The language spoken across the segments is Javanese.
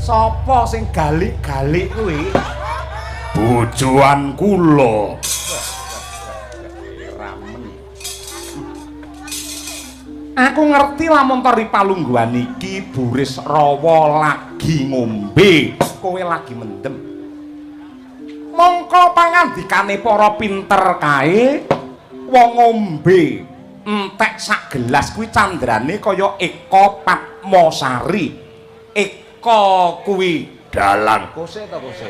Sapa sing galik-galik kuwi? Bojoan kula. Ramen. Aku ngerti lamun to ri palungguhan iki Burisrawa lagi ngombe, kowe lagi mendem. Mongko pangandikane para pinter kae, wong ngombe entek sak gelas kuwi candrane kaya Eka Padmasari. Eka kuwi dalang. Kose ta kose?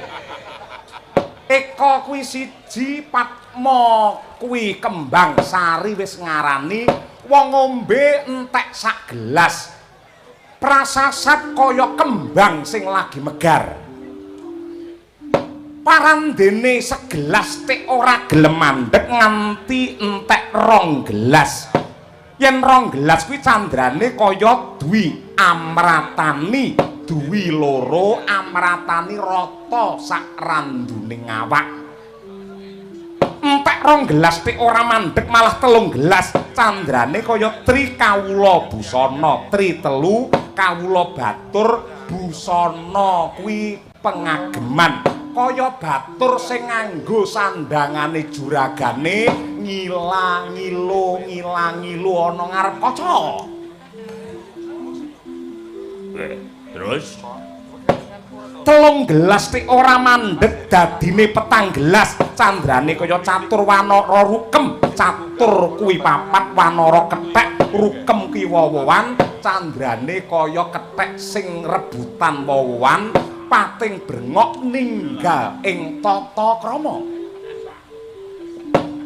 Eka kuwi siji, Padma kuwi kembang, sari wis ngarani wong ngombe entek sak gelas. Prasasat kaya kembang sing lagi megar. Parandene segelas tek ora gelem mandek nganti entek rong gelas. Yen rong gelas kuwi candrane kaya Dwi Amratani, Dwi loro Amratani rata sak randune awak. Entek rong gelas tek ora mandek malah telung gelas, candrane kaya Tri Kawula Busana, Tri telu Kawula Batur Busana kuwi pengageman. Kaya batur sing nganggo sandangane juragane ngila-ngilu ngila-ngilu ana ngarep kaca. Terus telung gelas tik ora mandek dadine petang gelas, candrane kaya catur wanara rukem. Catur kuwi papat, wanara kethek, rukem kuwi wowoan, candrane kaya kethek sing rebutan wowoan. Pating brengok ninggal ing tata krama.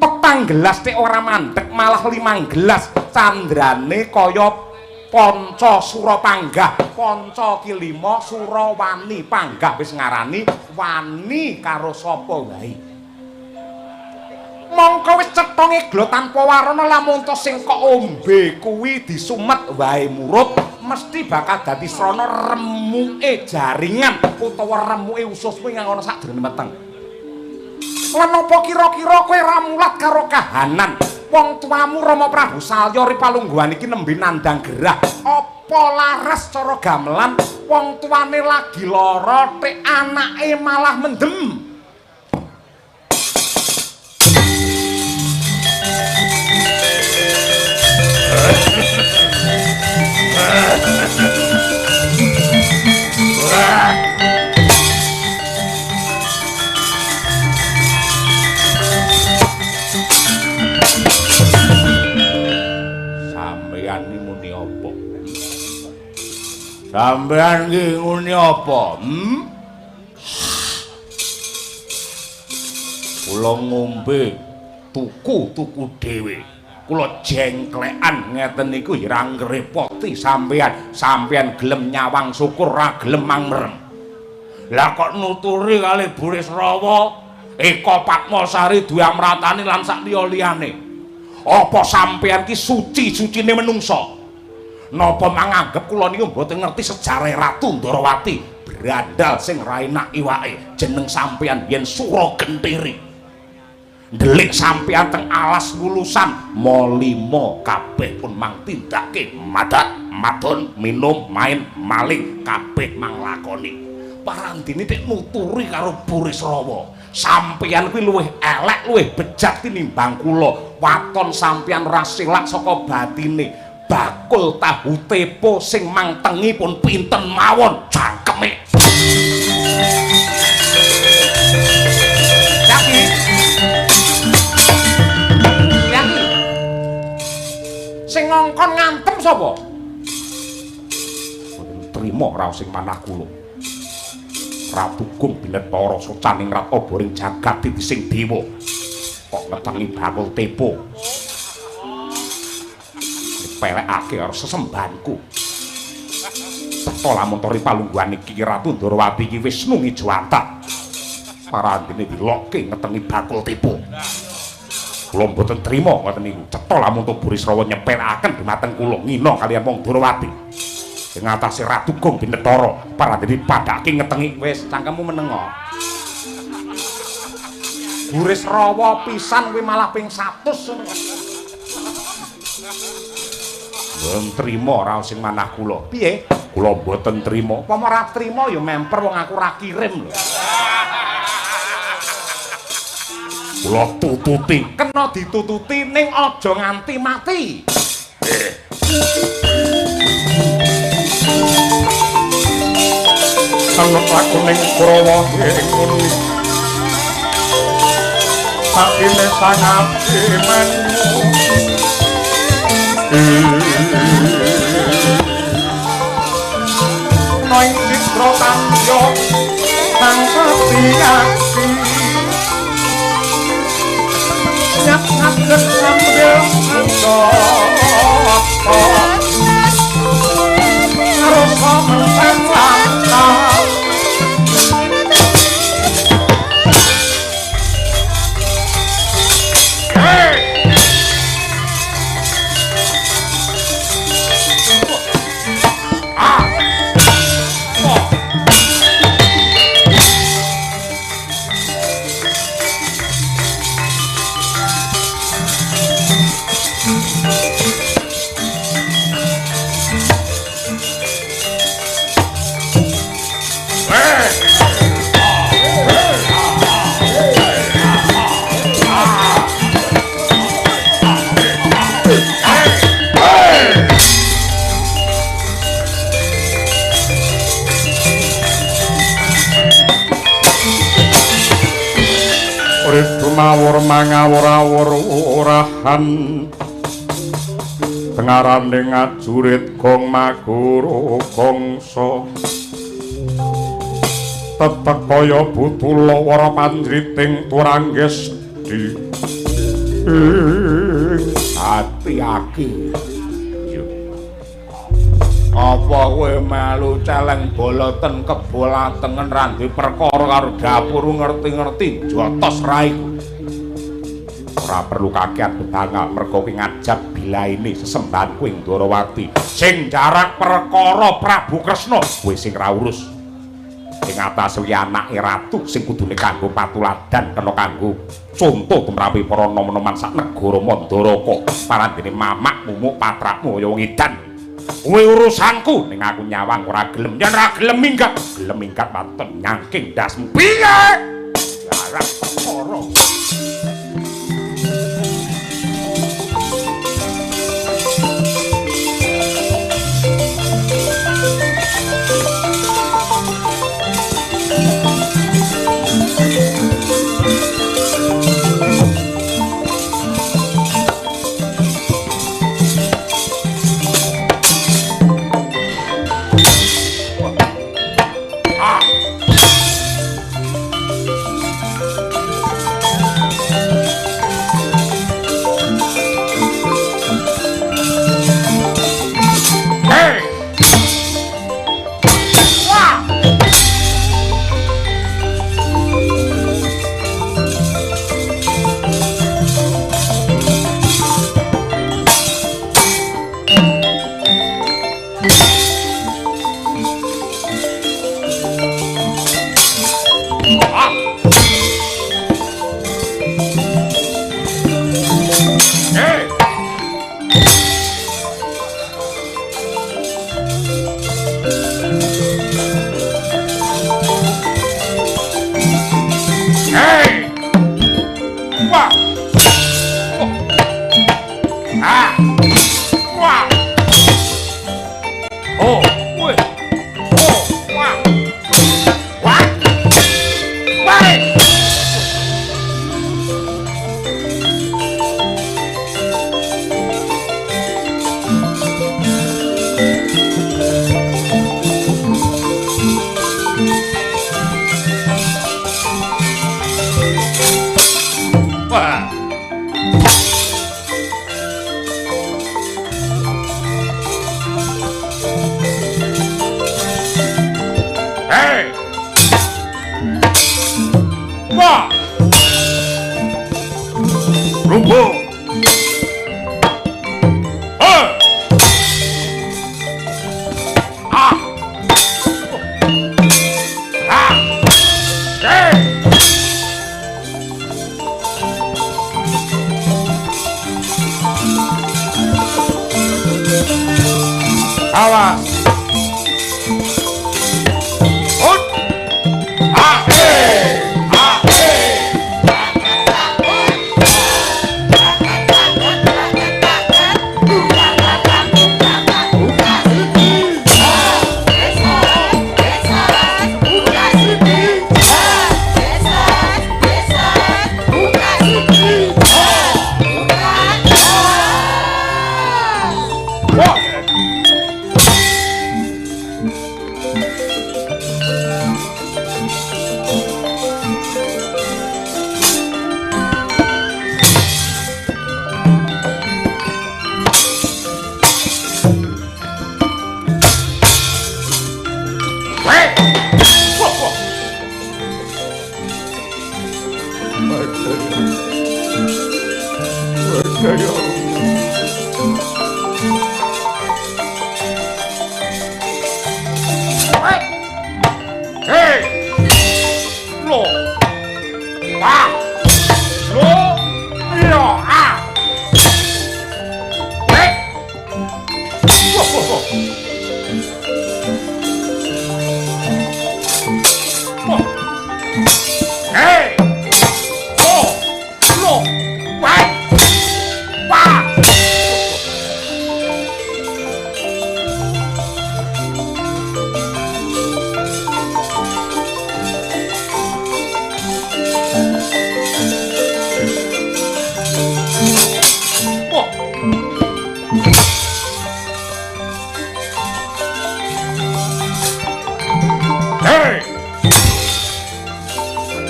Petang gelas tek ora mandek malah limang gelas, candrane kaya panca sura panggah. Panca ki lima, sura wani, panggah wis ngarani wani karo sapa wae. Mongko wis cetha ngeglo tanpa warana lamun to sing kok ombe kuwi disumet wae murut mesti bakal dadi srana remuke jaringan utawa remuke ususmu ingkang ana sakjroning weteng. Lan apa kira-kira kowe ra mulat karo kahanan wong tuamu Rama Prabu Salya ri palungguhan iki nembe nandhang gerah? Apa laras cara gamelan wong tuane lagi lara tek anake malah mendem? Sampeyan iki muni apa? Sampeyan iki muni apa? Kula ngombe tuku-tuku dhewe. Kula jengklekan ngeten niku ya ra ngrepoti sampeyan. Sampeyan gelem nyawang syukur, ra gelem mang merem. Lah kok nuturi kali Burisrawa, Eka Padmasari, Dwi Amratani lan sak liya-liyane. Apa sampeyan ki suci-sucine menungsa? Napa manganggep kula niku mboten ngerti sejarah Ratu Ndorowati, brandal sing ra enak iwake, jeneng sampeyan biyen Sura Gentiri. Ndelik sampeyan teng alas wulusan molimo kabeh pun mang tindake madat madon minum main maling kabeh mang lakoni. Parandene tek nuturi karo Burisrawa, sampeyan kuwi luwih elek luwih bejat tinimbang kula. Waton sampeyan ra selak saka batine bakul tahu tepo sing mang tengi pun pinten mawon cangkeme. Sing ngongkon ngantem sapa? Mboten trima raos sing manah kula. Ratu Gung Binetara socaning rat oboring jagat titising dewa. Kok ngetengi bakul tepo. Nyepelekake karo sesembahanku. Cetha lamun to ri palungguhan iki Ratu Ndorowati iki wis nungi jawantah. Parandene dilokke ngetengi bakul tepo. Kula mboten trima ngoten niku. Cetha lamun to Burisrawa nyepelekaken dumateng kula ngina kaliyan wong Ndorowati. Ing atase Ratu Gung Binetara parandene padhake ngetengi. Wis cangkemmu menengo. Burisrawa pisan kuwi malah ping 100 ngono. Mboten trima raos sing manah kula. Piye? Kula mboten trima. Upama ora trima ya memper wong aku ora kirim lho. Kula tututi. Kena ditututi ning aja nganti mati. Anut lakuning Kurawa ngene. Sakine sang Abimanyu. Noing citra tandya kang satyaki. Nyat-nyat ngambil senjata. Rasa menteng lantas. Mawur mangawur-awur orahan tengarane ngajurit gong maguru gongso tetek kaya butula wara panjriting turangges di ati-ati. Apa kowe melu celeng boloten kebolatengen ra duwe perkara karo dapur ngerti-ngerti jotos raiku. Ora perlu kakean bebangal mergo kowe ngajab bilaine sesembahanku ing Ndorowati. Sing jarak perkara Prabu Kresna kowe sing ra urus. Ing atase kuwi anake ratu sing kudune kanggo patuladan kena kanggo conto tumrapi para nom-noman sak negara Mandaraka. Parandene mamak mumuk patrakmu kaya wong edan. Kowe urusanku ning aku nyawang ora gelem. Yen ora gelem minggat, gelem minggat waton nyangking ndasmu. Piye? Jarak perkara. Hei. Wah, wah. Hei. Lo. Wah. Lo. Iya. Ah. Hei. Wah, wah, wah. Wah. Hei. Oh. Lo. Wah. Wah. Wah. Hei.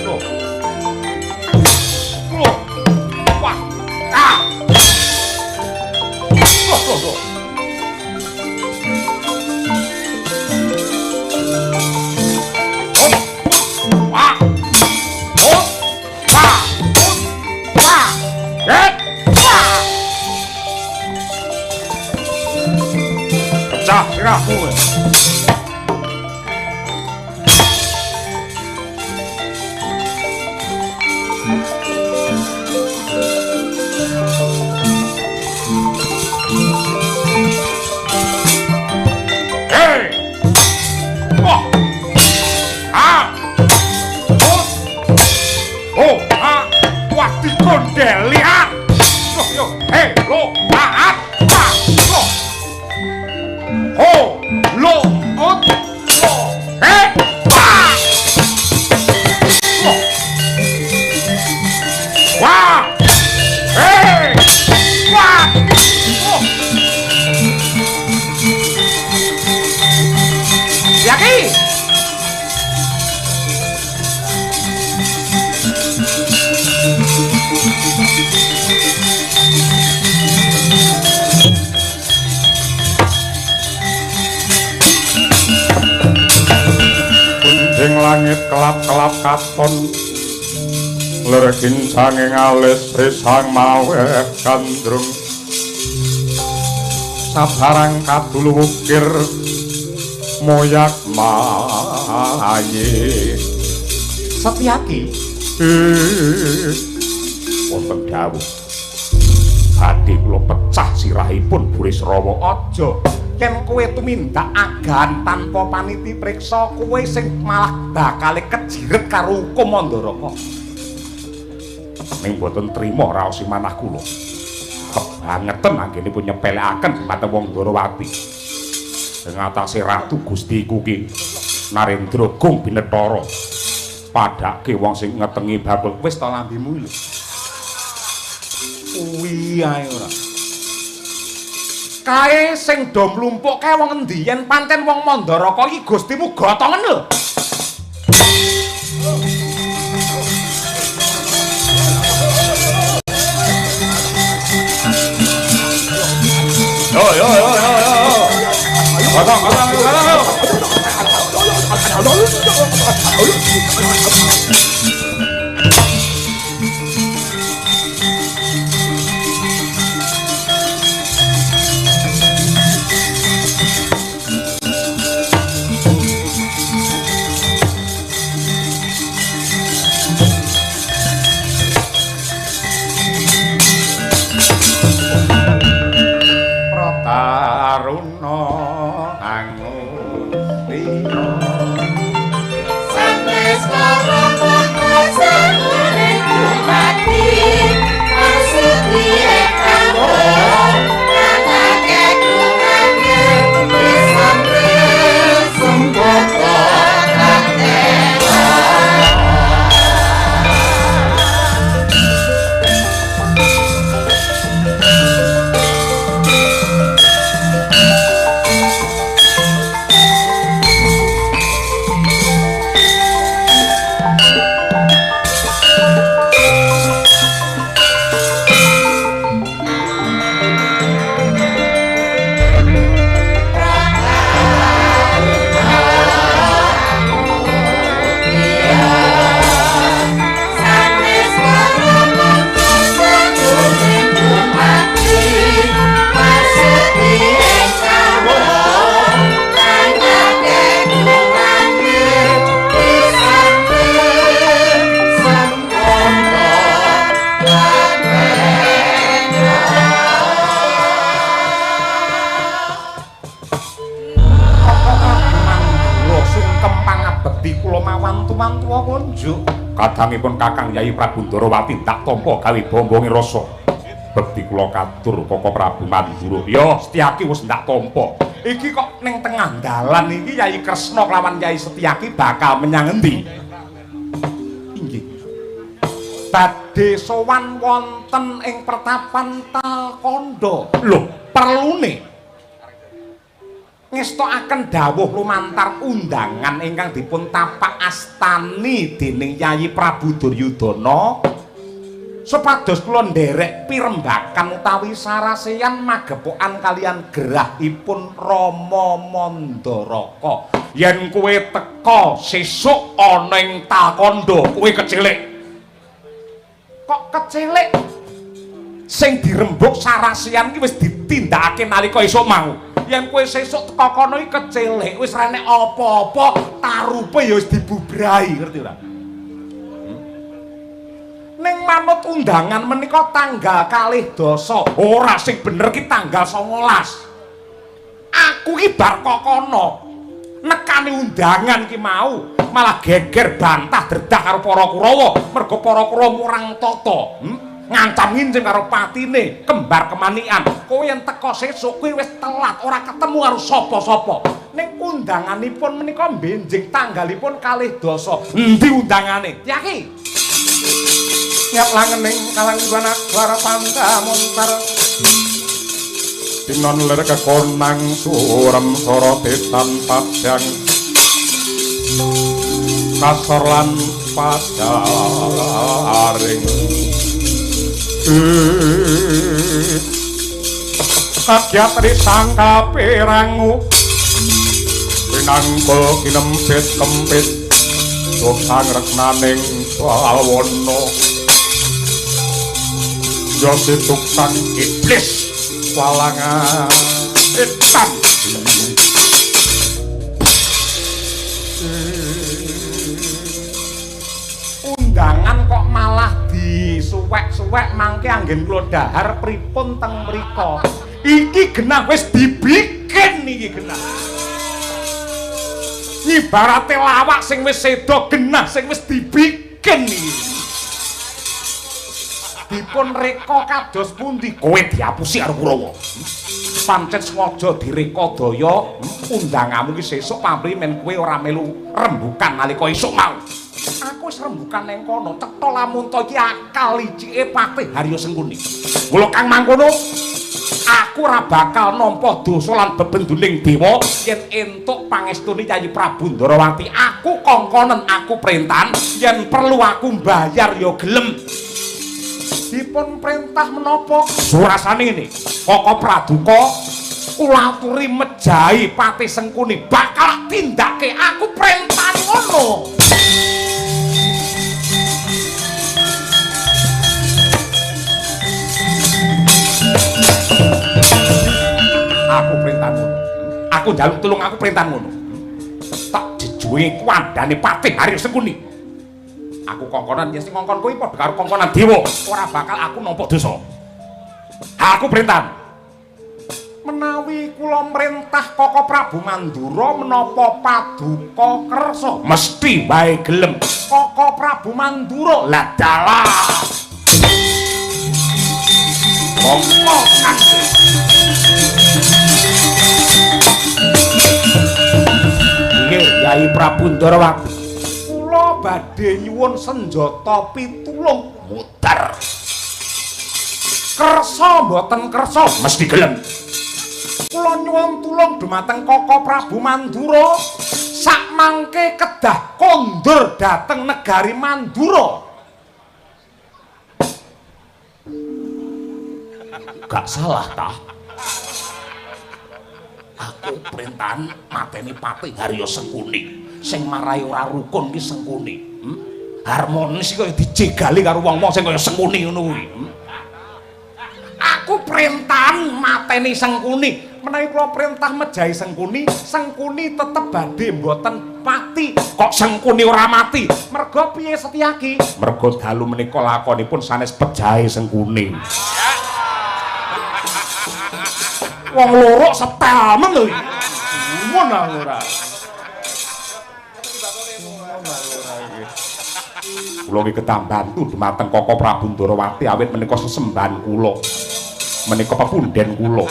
Lo. Lo. Wah. Ah. Lo, lo, lo. Oh. Wah. Oh. Wah. Oh. Wah. Eh. Wah. Pecah sirahmu. Hei. Wah. Ah. Oh. Oh, ah. Wah, dikondeli ah. Loh, yo. Hei, lo, ah, ah, ah, lo. Ho, lo, ut, lo. Hei, wah. Loh. Wah. Hei. Wah. Oh. Yaki. Kunjing langit kelap-kelap katon lir kincange ngalis risang maweh gandrung sabarang kadulu wukir moyak maye. Setyaki wonten dawuh badhe kula pecah sirahipun Burisrawa. Aja yen kowe tumindak agan tanpa paniti priksa, kowe sing malah bakale kejiret karo hukum Mandaraka. Ning mboten trima raos manah kula. Kebangetan anggenipun nyepelekaken dhumateng wong Ndorowati. Ing atase Ratu Gusti ku ki Narendra Gung Binethara. Padake wong sing ngetengi bakul wis ta lambimu lho. Kuwi ae ora. Kae sing do mlumpuk kae wong endi yen pancen wong Mandaraka iki Gustimu gotongen lho. Yo yo yo yo yo. Gotong gotong gotong. Taruna angustina. Sampai sekarang. tuwa kunjuk. Kadangipun Kakang Yayi Prabu Ndarawati tak tampa gawe bombonge rasa. Bekti kula katur Koko Prabu Mandura. Ya, Setyaki wis ndak tampa. Iki kok ning tengah dalan iki Yayi Kresna kelawan Yayi Setyaki bakal menyang endi? Inggih. Badhe sowan wonten ing pertapan Talkandha. Lho, perlune ngestokaken dawuh lumantar undangan ingkang dipun tapak astani dening Yayi Prabu Duryudana supados kula nderek pirembakan utawi saraseyan magepokan kalian gerahipun Rama Mandaraka. Yen kowe teka sesuk ana ing Talkandha, kowe kecilik. Kok kecilik? Sing dirembug saraseyan ki wis ditindakake nalika esuk mau. Yen kowe sesuk teka kono iki kecilik, wis ra enek apa-apa, tarupe ya wis dibubrahi, ngerti ora? Ning manut undangan menika tanggal 12. Ora, sing bener ki tanggal 19. Aku ki bar kok kono nekani undangan ki mau malah geger bantah dredah karo para Kurawa, mergo para Kurawa murang tata. Ngancam ngincim karo patine kembar kemanikan. Kowe yen teka sesuk kuwi wis telat, ora ketemu karo sapa-sapa. Ning undanganipun menika benjing tanggalipun 12. Endi undangane? Yaki. Nyap langening kalang buana suara pandamontar. Tinon lir kekonang surem sorote padang kasor lan padaring. Kagyat risang kapirangu pinangka kinempit kempit dosa ngreknaning bawana ya si tukang iblis walangan etan. Undangan kok malah disuwek-suwek mangke anggen kula dahar pripun teng mriko. Iki genah wis dibikin iki genah. Ibarate lawak sing wis sedo genah sing wis dibikin iki. Dipun reka kados pundi? Kowe diapusi karo Kurawa. Pancen sengaja direka daya undanganmu iki sesuk pamrih men kowe ora melu rembukan nalika esuk mau. Aku wis rembukan nang kono, cetha lamun to iki akal licike Patih Harya Sengkuni. Mula kang mangkono aku ora bakal nampa dosa lan bebenduning dewa yen entuk pangestune Yayi Prabu Ndarawati. Aku kongkonen, aku perintahan, yen perlu aku mbayar ya gelem. Dipun perintah menapa? Surasane ngene, Koko Praduka kula aturi mejahi Patih Sengkuni bakal tindake aku perintahan ngono. Aku perintah ngono. Aku njaluk tulung, aku perintah ngono. Tak jejuwe kuandane Patih Harya Sengkuni. Aku kongkonan, ya sing kongkon kuwi padha karo kongkonan dewa. Ora bakal aku nampa dosa. Aku perintah. Menawi kula mrentah Koko Prabu Mandura menapa paduka kersa? Mesti wae gelem. Koko Prabu Mandura lah dalah. Koko kang nggih Yayi Prabu Ndarawati. Kula badhe nyuwun senjata pitulung mutar. Kersa mboten kersa mesti gelem. Kula nyuwun tulung dumateng Koko Prabu Mandura sakmangke kedah kondur dhateng negari Mandura. Gak salah ta? Aku perintahan mateni Patih Harya Sengkuni. Sing marai ora rukun ki Sengkuni. Harmonis iki kaya dijegali karo wong-wong sing kaya Sengkuni ngono kuwi. Aku perintahan mateni Sengkuni. Menawi kula perintah mejahi Sengkuni, Sengkuni tetep badhe mboten pati. Kok Sengkuni ora mati? Mergo piye Setyaki? Mergo dalu menika lakonipun sanes pejahe Sengkuni. Wong loro setel men lho iki. Gumun aku ora. Kula nggih kedah bantu dumateng Koko Prabu Ndorowati awit menika sesembahan kula. Menika pepunden kula.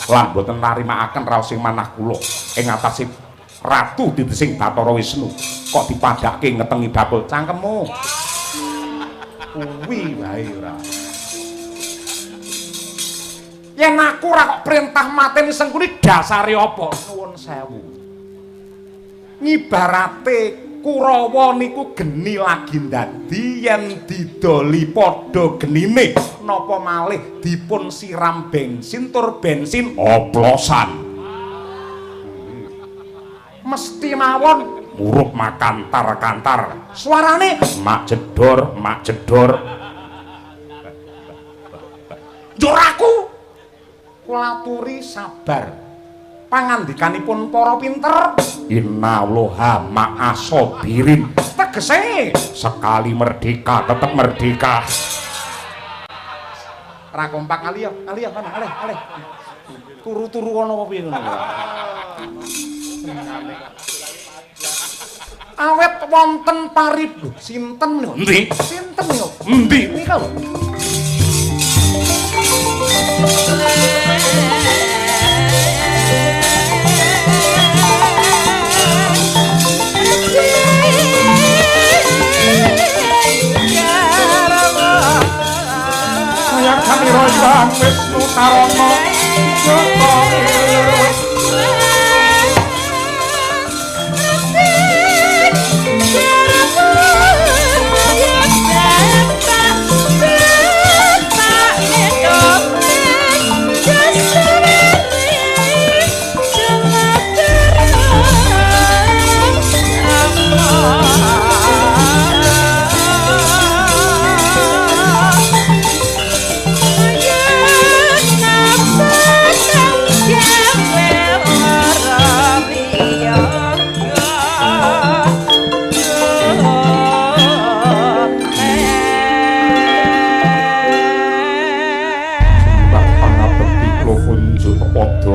Lan boten narimakaken raos sing manah kula ing atase Ratu Titising Bathara Wisnu kok dipadhake ngetengi bakul cangkemmu. Kuwi wae ora. Yen aku ora kok perintah mateni Sengkuni dasare apa? Nuwun sewu. Ngibarate Kurawa niku geni lagi ndadi yen didoli padha genine napa malih dipun siram bensin tur bensin oplosan. Mesti mawon murup makantar-kantar. Suarane mak jedor, mak jedor. Njur aku kula aturi sabar. Pangandikanipun para pinter innallaha ma'asobirin. Tegese sekali merdeka tetep merdeka. Ra kompak ali ya, ali ya kana alih alih. Turu-turu ana apa piye ngono. Awet wonten parib sinten lho? Endi? Sinten lho? Endi? Nika lho. Kaya kamira Hyang Wisnu Tarana Joko.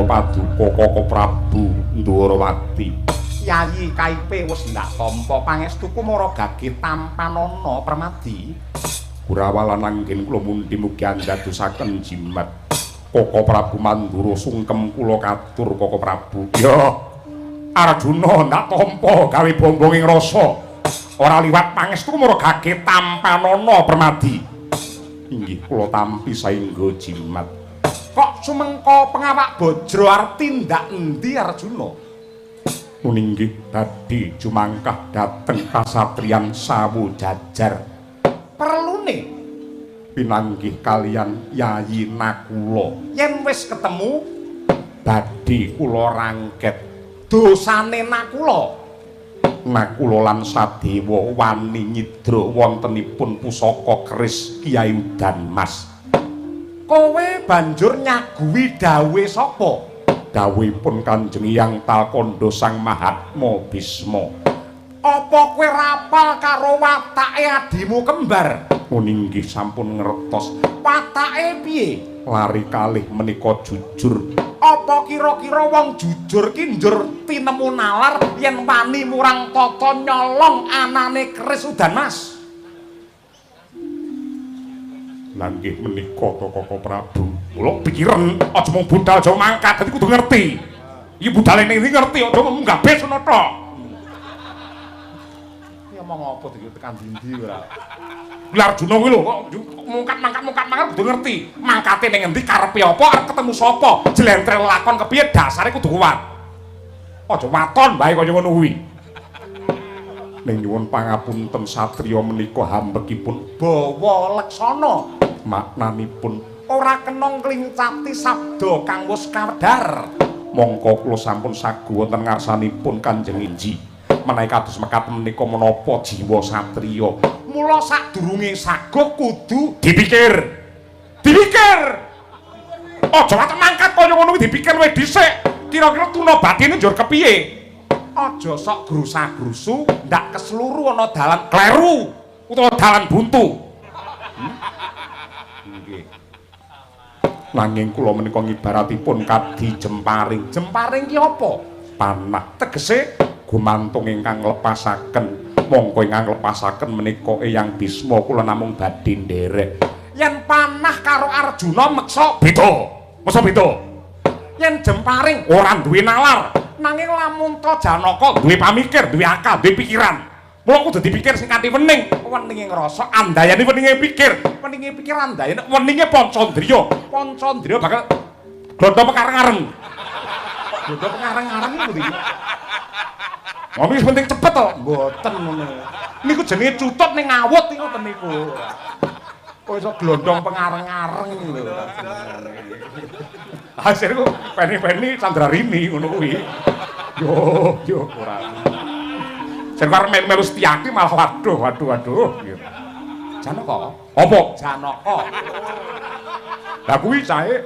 Paduka Koko Prabu Ndorowati. Yayi KIP wis ndak tampa pangestuku mara gage tampanana Permadi. Kurawa lan anggen kula mundi mugi andadosaken jimat. Koko Prabu Mandura sungkem kula katur Koko Prabu. Ya Arjuna ndak tampa gawe bombonging rasa. Ora liwat pangestuku mara gage tampanana Permadi. Inggih kula tampi saengga jimat. Kok sumengko pengawak bajra arep tindak endi Arjuna? Nuninggih badhe jumangkah dhateng kasatriyan Sawu Jajar. Perlune pinanggih kalian Yayi Nakula. Yen wis ketemu badhe kula rangket dosane Nakula. Nakula lan Sadewa wani nyidra wontenipun pusaka keris Kyai Udan Mas. Kowe banjur nyaguhi dawuhe sapa? Dawuhipun Kanjeng Hyang Talkandha Sang Mahatma Bisma. Apa kowe rapal karo watake adimu kembar? Muninggih sampun ngertos. Watake piye? Lari kalih menika jujur. Apa kira-kira wong jujur ki njur tinemu nalar yen wani murang tata nyolong anane keris Udan Mas? Lah nggih menika to Koko Prabu. Kula pikiran aja mung budal aja mangkat dadi kudu ngerti. Iki budale ning ndi ngerti aja mung munggah bis ngono tok. Iki omong apa iki tekan ndi ora. Lha Arjuna kuwi lho kok mungkat-mangkat kudu ngerti. Mangkate ning endi karepe apa arep ketemu sapa, jlentre lakon kepiye dasare kudu kuat. Aja waton bae kaya ngono kuwi. Ning nyuwun pangapunten satriya menika hambekipun bawa leksana. Maknanipun ora kena nglincati sabda kang wis kawedhar. Mongko kula sampun sagu wonten ngarsanipun Kanjeng Inji. Menawi kados mekaten menika menapa jiwa satriya. Mula sadurunge saguh kudu dipikir. Dipikir. Aja waton mangkat kaya ngono kuwi dipikir luwih dhisik. Kira-kira tuna batine njur kepiye? Aja sok grusa-grusu ndak kesluru ana dalan kleru utawa dalan buntu. Nggih. Nanging kula menika ngibaratipun kadi jemparing. Jemparing ki apa? Panah. Tegese gumantung ingkang nglepasaken Mongko ingkang lepasaken menika Eyang Bisma kula namung badhe nderek. Yen panah karo Arjuna meksa beda. Meksa beda. Yen jemparing ora duwe nalar, nanging lamun ta Janaka duwe pamikir, duwe akal, duwe pikiran. Mula kudu dipikir sing kanthi wening, weninge ngrasa, andayani weninge pikir, weninge pikir andayani weninge Pancandriya. Pancandriya bakal glondho pekareng-areng. Glondho pekareng-areng niku iki. Wong wis penting cepet to. Mboten ngono. Niku jenenge cutut ning ngawut iki ngoten niku. Kok iso glondhong pengareng-areng lho. Hasil ku peni-peni Candrarini ngono kuwi. Yo yo ora. Sing arep melu Setyaki malah waduh waduh waduh. Janaka. Apa? Janaka. Lah kuwi cahe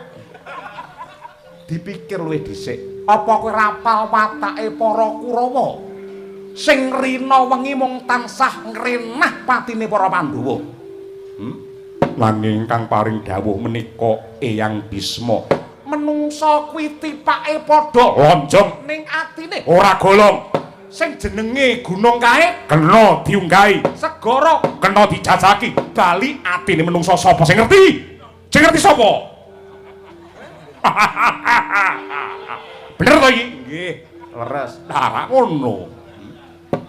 dipikir luwih dhisik. Apa kowe rapal watake para Kurawa? Sing rina wengi mung tansah ngrenah patine para Pandhawa. Nanging kang paring dawuh menika Eyang Bisma, menungsa kuwi tipake padha lonjong ning atine ora golong. Sing jenenge gunung kae kena diunggahi, segara kena dijajaki, bali atine menungsa sapa sing ngerti? Sing ngerti sapa? Bener to iki? Nggih, leres. Lah ngono.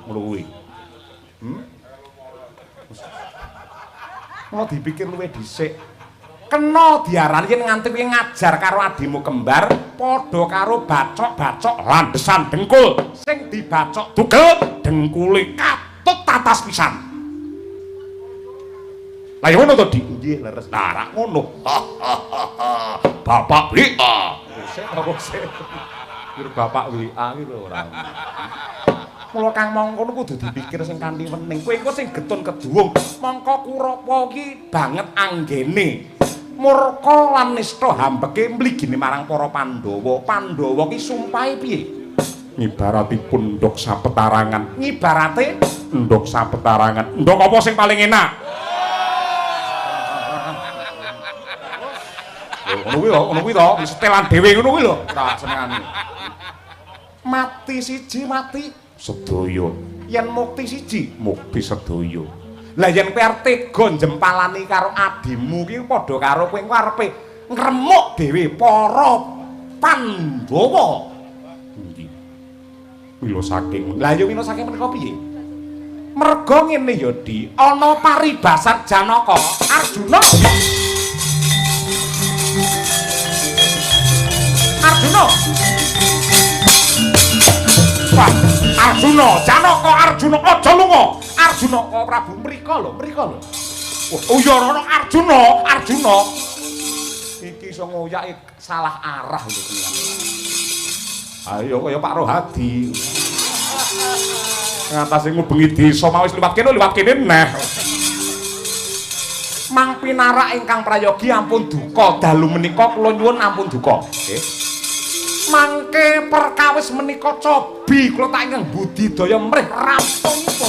Ngono kuwi. Mula dipikir luwih dhisik. Kena diarani yen nganti kowe ngajar karo adimu kembar padha karo bacok-bacok landesan dengkul sing dibacok tugel dengkule katut tatas pisan. Lah ya ngono to, Dik? Nggih, leres. Lah ra ngono. Bapak WA. Sik apa sik? Kira bapak WA iki lho ora. Mula kang mongko kudu dipikir sing kanthi wening. Kowe engko sing getun keduwung, mongko Kurawa iki banget anggene. Murka lan nista hambeke mligine marang para Pandhawa. Pandhawa ki sumpahe piye? Ngibaratipun ndhog sapetarangan. Ngibarate ndhog sapetarangan. Ndhog apa sing paling enak? Ngono kuwi lho, ngono kuwi to, setelan dhewe ngono kuwi lho. Tak senengane. Mati siji mati sedaya. Yen mukti siji, mukti sedaya. Lah yen kowe arep tega njempalani karo adimu ki padha karo kowe engko arepe ngremuk dhewe para Pandhawa. Nggih. Mila saking. Lah ya mila saking menika piye? Merga ngene ya, Di, ana paribasan Janaka, Arjuna. Arjuna. Wah, Arjuna, Janaka, Arjuna aja lunga. Arjuna kok Prabu mriko lho, mriko lho. Oh iya ana Arjuna, Arjuna. Iki iso ngoyake salah arah lho kuwi. Ayo kaya Pak Rohadi. Ngatasi ngubengi desa mau wis liwat kene neh. Mang pinarak ingkang prayogi ampun duka, dalu menika kula nyuwun ampun duka. Nggih. Mangke perkawis menika cobi kula tak ingkang budidaya mrih rampungipun.